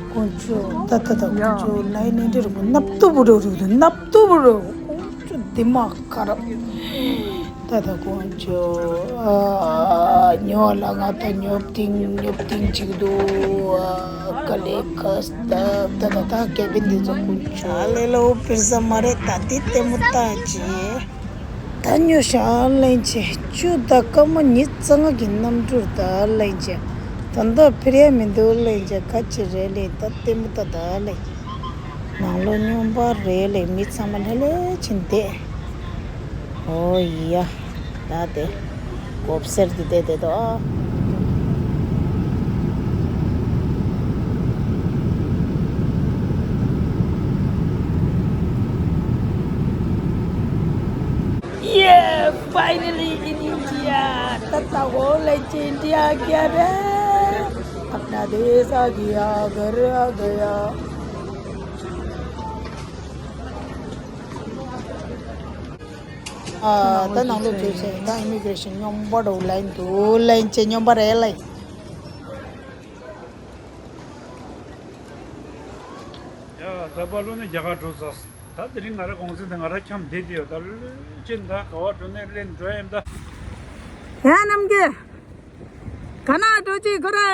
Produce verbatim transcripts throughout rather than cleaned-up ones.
དཀོན་མཆོག་ད་ད་ད་དཀོན་མཆོག་ལའི་ནེ་འདྲི་རུ་ནབ་ཏུ་བུ་རུ་རུ་ནབ་ཏུ་བུ་རུ་དཀོན་མཆོག་འདི་མ་ཁ་ར། ད་ད་དཀོན་མཆོག་ཨ་ཉོ་ལ་ང་ད་ཉོབ་ཏིང་ཉོབ་ཏིང་ཅིག་འདུག་ཨ་ཀ་ལེ་ཀ་ད་ད་ད་ད་ཀེ་བིན་འདི་ཚོ་དཀོན་མཆོག་ཨ་ལེ་ལོ་པིར་ཟ་མ་རེད་ད་འདི་ལྟད་མོ་ལྟ་ཅི། ད་ཉོ་ཤག་ལན་ཆེ་བཅུ་དང་སྐར་མ་ཉི་ཤུ་རྩ་ལྔ་གི་གནམ་གྲུར་ད་ལན་ཆེ། ད་མདོ་ཕེ་རེ་མི་འདུག་ལན་ཆེ་ཁ་ཆེ་རེད་ལན་ད་ལྟད་མོ་ད་ད་ལན། ནང་ལོ་སྨྱོན་པ་རེད་ལན་མི་ཚང་མ་ལྷོད་ལྷོད་ཕྱིན་བསྡད། ཨོ་ཡ། ད་དེ། གོབ་སེར་དེ་བསྡད་བསྡད་དོ། Yeah, finally in India. Tata wo le India kya re? Apna desh aa gaya, ghar aa gaya. ཨ་ད་ནང་ལོགས་འཛུལ་ཚེ་ད་ཨི་མི་གྷི་རེ་ཤན་སྨྱོན་པ་འདྲ་བོ་ལན་འདུག་ལན་ཅེ་སྨྱོན་པ་རེད་ལན། ཡ་ད་པ་ལོ་ནས་རྒྱ་གར་འགྲོ་ས། ད་དེ་རིང་ང་ར་གུང་སེང་དེ་ང་ར་འཁྱམས་བསྡད་དེ་ཡོད་ད་ལོ་ལོ་ཅེ་ད་ག་བ་འགྲོ་ནས་ལེན་འགྲོ་ཡིན་ད། ཡ་ནམ་གི། ག་ན་འགྲོ་ཅི་ཁོ་རེ།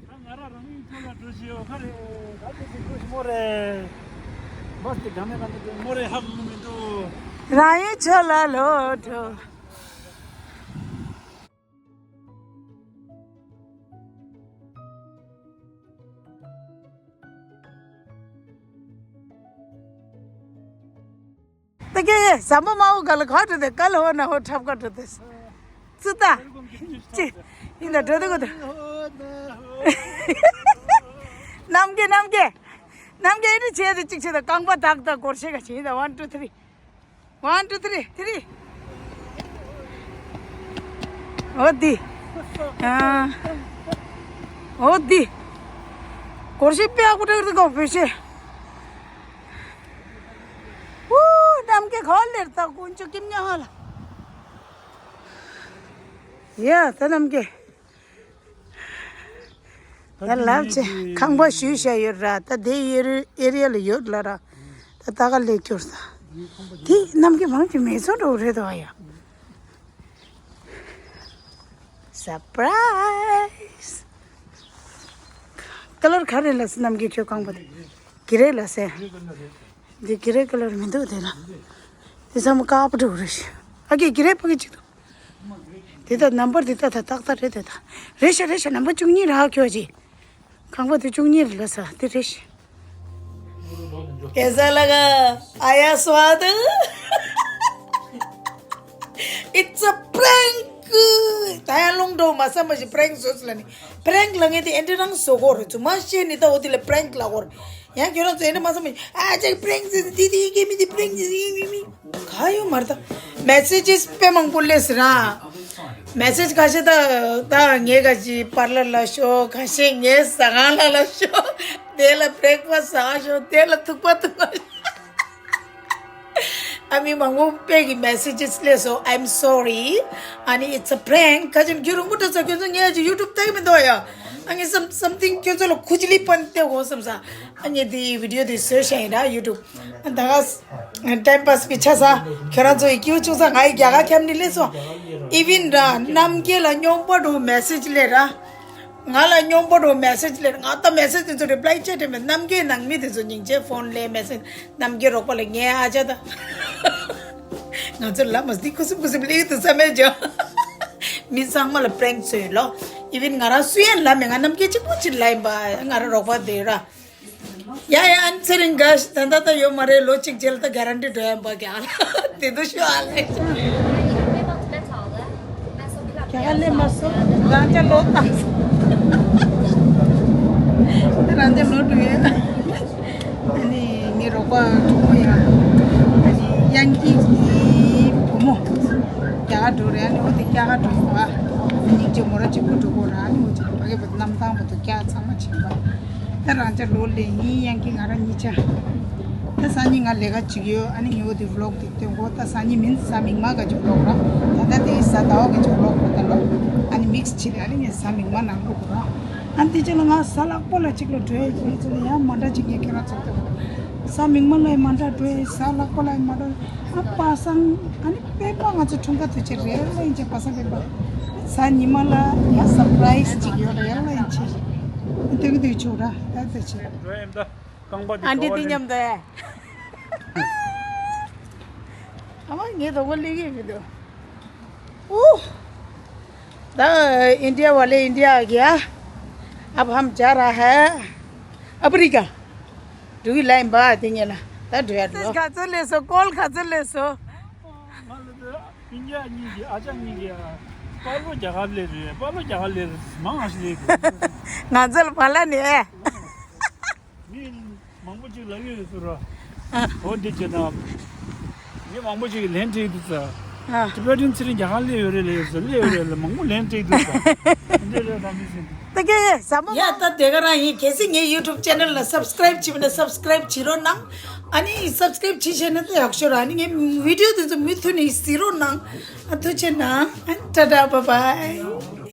ད་ང་ར་རང་ཡུལ་ཚོ་ལ་འགྲོ་ཞིག་ཡོད་ཁ་རེད། ད་དེ་དེ་འགྲོ་ཞིག་མོ་རེད། བ་དེ་ག་ནས་ག་ནས་འགྲོ་མོ་རེད་ཧ་གོ་མི་འདུག་རང་ཡུལ་ཚོ་ལ་ལོ་འགྲོ། ད་གེ་ཟམ་པ་མ་འོ་ག་ལ་ག་འགྲོ་དེ་ག་ལ་འོ་ན་འོ་འཁྲབ་ག་འགྲོ་དེ། ཙི་ད། ཅི། ཡིན་ད་འགྲོ་དེ་གོ་ད། ནམ་གེ་ནམ་གེ། ནམ་གེ་ཨེ་ནི་བྱས་ཏེ་གཅིག་བྱས་ད་རྐང་པ་དག་ད་སྒོར་ཤེ་ག་བྱས་ད་ཝན་ཊུ་ཐི་རི། ཝན་ཊུ་ཐི་རི་ཐི་རི། འོ་དི། ཨ། འོ་དི། སྒོར་ཤེ་དཔེ་ཡག་པོ་འགྲོ་གི་འདུག་གོ་བོད་ཤེ། ཨུ། ནམ་གེ་ག་ལེར་ད་དཀོན་མཆོག་གིམ་ཉ་ཧ་ལ། ཡ་ད་ནམ་གེ། ད་ལབ་ཆེ་ཁང་པ་ཞུས་བྱས་ཡོད་ར་ད་དེ་ཨེ་རི་ཨེ་རི་ཡ་ལ་ཡོད་ལ་ར། ད་ད་ག་ལེ་སྐྱོར་ས། དེ་ནམ་གེ་མང་གི་མེ་ཚོ་འགྲོ་རེད་དོ་ཡ། སར་པ་རའི་སི། ཀ་ལར་ག་རེ་ལ་སི་ནམ་གེ་ཁྱོད་ཁང་པ་དེ། གི་རེ་ལ་སེ། འདི་གི་རེ་ཀ་ལར་མི་འདུག་དེ་ལ། དེ་ཚང་མ་དཀར་པོ་འགྲོ་རེད་ཤི། ཨ་ཀེ་གི་རེ་ཕ་གི་ཅིག་འདུག་དེ་ད་ནམ་བར་དེ་ད་ད་ཏག་ཏག་རེད་དེ་ད། རེད་ཤ་རེད་ཤ་ནམ་བར་བཅུ་གཉིས་རག་ཁྱོད་ཅི། ཁང་པ་དེ་བཅུ་གཉིས་རེད་ལ་ས་དེ་རེད་ཤ། ཨེ་ཟ་ལ་ག་ཨ་ཡ་སུ་ཨ་དུ། It's a prank. ད་ཡང་ལུང་འགྲོ་མ་བསམ་པ་ཞིག་པྲེང་བཟོས་ལ་ནི། པྲེང་ལ་ངས་དེ་ཨེ་འདྲ་རང་བཟོ་གོ་རེད་ཚུ་མ་ཤེས་ནི་ད་འོ་དེ་ལ་པྲེང་ལ་གོ་རེད། ཡང་ཁྱོད་རང་ཚོ་ཨེ་འདྲ་མ་བསམ་པ་ཞིག་ཨ་ཅག་པྲེང་བཟོས་དེ་དེ་ཡི་གེ་མི་དེ་པྲེང་བཟོས་ཡི་མི་མི། ག་ཡོད་མ་རེད་ད། མེ་སེ་ཇེས་དཔེ་མང་པོ་སླེབས་ར། མེ་སེ་ཇེ་ཁ་ཤས་ད་ད་ངས་ག་ཅི་པར་ལར་ལ་ཤོག་ཁ་ཤས་ངས་ཟ་ཁང་ལ་ལ་ཤོག་དེ་ལ་བྲེག་ཕ་སི་ཟ་ཤོག་དེ་ལ་ཐུག་པ་ཐུག་པ་ཤོག་ཨ་མི་མང་པོ་དཔེ་གི་མེ་སེ་ཇེས་སླེབས་སོང་། I'm sorry. ཨ་ནི་it's a prank. ཁ་ཅིག་རྒྱུ་རུང་པོ་འགྲོ་ཚ་ཁྱོད་ཚོ་ངས་ཀྱི་ཡུ་ཊུབ་ལྟ་གི་མི་འདུག་ཡ། ཨ་ངས་some something ཁྱོད་ཚོ་ལ་ཁུ་ཅི་ལི་པན་ཏེ་གོ་བསམ་ས། ཨ་ངས་དེ་བི་ཌི་ཡོ་དེ་བཟོས་བཞག་ཡིན་ར་ཡུ་ཊུབ། ཨ་ད་ག་ཊའིམ་པ་སི་གི་ཆ་ས། ཁྱོད་རང་ཚོ་ཡི་སྐྱིད་པོ་བྱུང་ས། ང་ཡི་རྒྱ་གར་ཁྱམས་ནི་སླེབས་སོང་། ཨི་ཝིན་ར་རྣམ་རྒྱལ་ལ་སྨྱོན་པ་འགྲོ་མེ་སེ་ཇེ་སླེབས་ར། ང་ལ་སྨྱོན་པ་འགྲོ་མེ་སེ་ཇེ་སླེབས་ར། ང་ད་མེ་སེ་ཇེ་དེ་ཚོ་རི་པ་ལའི་བྱས་དྲན་མེད། རྣམ་རྒྱལ་ནང་མི་དེ་ཚོ་སྙིང་རྗེ་ཕོན་སླེབས་མེ་སེ་ཇེ། རྣམ་རྒྱལ་རོགས་པ་ལ་ངའི་ཨ་ཅག་ད། ང་ཚོ་ལ་མ་སྡིག་ཁུ་སིམ་ཁུ་སིམ་ལེགས་དུ་བསམ་མེད་ཅོ། མི་ཚང་མ་ལ་པྲེང་བཟོས་ལོ། ཨི་ཝིན་ང་རང་སུ་ཡན་ལ་མེད། ང་རྣམ་རྒྱལ་གཅིག་པུ་ཅིག་ལ་ཡིན་པ། ང་རང་རོགས་པ་དེ་ར། ཡ་ཡ་ཨན་ཚེ་རིང་ག་ད་ད་ད་ཡོད་མ་རེད། ལོ་གཅིག་རྗེས་ལ་ད་གྷ་རན་ཊི་འགྲོ་ཡ་ཡིན་པ་ག་ལ་དེ་དུ་ཤོད་ཨ་ལེ། རྒྱ་གར་སླེབས་མ་སོང་། རང་ཅག་ལོ་བཏང་སོང་། ད་རང་ཅག་ལོ་དྲུག་ཡོད། ཨ་ནི་ངའི་རོགས་པ་གྲོགས་མོ་ཡང་། ཨ་ནི་གཡང་སྐྱིད་ཀྱི་བུ་མོ་རྒྱ་གར་འགྲོ་རེད། ཨ་ནི་འོ་དེ་རྒྱ་གར་འགྲོ་ཡོད་པ། སྙིང་རྗེ་མོ་ར་གཅིག་པུ་འགྲོ་དགོས་ར། ཨ་ནི་འོ་དེ་ཕ་གི་བ་གནམ་ཐང་བ་དུ་རྒྱ་ཚང་མ་ཕྱིན་པ། ད་རང་ཅག་ལོ་ལེ་ཡིན། གཡང་སྐྱིད་ང་ར་གཉིས་ཆ། ད་སང་ཉིན་ང་ལས་ཀ་གཅིག་ཡོད། ཨ་ནི་ངས་འོ་དེ་vlog་དེ་སྟོན་གོ། ད་སང་ཉིན་མིན་གཟའ་མིག་དམར་ག་གཅིག་vlog་ར། ད་ད་དེ་གཟའ་ཟླ་བ་ག་གཅིག་vlog་ར། ད་ལོ་ཨ་ནི་mix་བྱེད་རེད། ཨ་ནི་ངས་གཟའ་མིག་དམར་ནང་བླུག་གོ་ར། ཨ་ནི་དེ་ཅི་ལ་ང་གཟའ་ལྷག་པ་ལ་གཅིག་ལ་འགྲོ་ཡ་ཡིན་ཚུལ་ཡང་མ་འདྲ་གཅིག་ངས་ཁྱེད་རང་ཚོ་ལྟོས། གཟའ་མིག་དམར་ལ་ཡང་མ་འདྲ་འགྲོ་ཡ། གཟའ་ལྷག་པ་ལ་ཡང་མ་འདྲ། ཨ་པ་སངས་ཨ་ནི་སྤེན་པ་ང་ཚོ་འཁྲུངས་སྐར་དུས་ཆེན་རེད་ལ་ཡིན་ཅེ། པ་སངས་སྤེན་པ་གཟའ་ཉི་མ་ལ་ཡང་surprise་གཅིག་ཡོད་རེད་ལ་ཡིན་ཅེ། དེ་གི་དུས་ཆོག་ར་ད་དུས་ཆེན། འགྲོ་ཡིན་ད། རྐང་པ་འདི་ཨ་འདི་འདི་མཉམ་དུ་ཨེ། ཨ་མ་ངའི་དོག་པ་སླེབས་ཀྱི་མི་འདུག་ཨུ། ད་ཨིན་ཌི་ཡ་ཝ་ལེ་ཨིན་ཌི་ཡ་ཨ་གི་ཡ། ཨབ་ཧམ་ཇ་ར་ཧ། ཨ་ཕི་རི་ཀ། འགྲོ་གི་ལ་ཡིན་པ་དེ་ཉེ་ལ་ད་འགྲོ་ཡ་འགྲོ། ག་ཚོད་སླེབས་སོ། ཀོལ་ག་ཚོད་སླེབས་སོ། ང་ལ་ད་ཨིན་ཌི་ཡ་གཉིས་ཀྱི་ཨ་ཅག་གཉིས་ཀྱི་པ་ལོ་རྒྱ་གར་སླེབས་རེད། པ་ལོ་རྒྱ་གར་སླེབས་རེད། མང་ང་ཞིག་སླེབས་རེད། ང་ཚོ་ལ་བ་ལ་ནས། མི་མང་པོ་ཅིག་ལབ་ཡོད་ཟེར་ར། ཨ། འོ་འདི་བྱས་ན། མི་མང་པོ་ཅིག་གིས་ལན་སྤྲད་འདུག་ས། ཨ། ཊི་བེ་ཊན་ཚེ་རིང་རྒྱ་གར་སླེབས་ཡོད་རེད་ལབ་ཡོད་ས། སླེབས་ཡོད་རེད་ལ་མང་པོ་ལན་སྤྲད་འདུག་ས། འདི་རེད་ད་མི་ཟིན། ད་གེ་ཟ་མ། ཡ་ད་དེ་ག་རང་ཡིན། གལ་སྲིད་ངའི་YouTube channel་ལ་subscribe་བྱས་པ་ན་subscribe་བྱེད་རོགས་གནང་། ཨ་ནི་subscribe་བྱེད་ཤེས་ན་ད་ཡག་ཤོས་ར། ཨ་ནི་ངའི་video་དེ་ཚོ་མུ་མཐུད་ནས་གཟིགས་རོགས་གནང་། ཨ་ཐུགས་རྗེ་གནང་། ཨ་ནི་ཊ་ཊ་bye bye།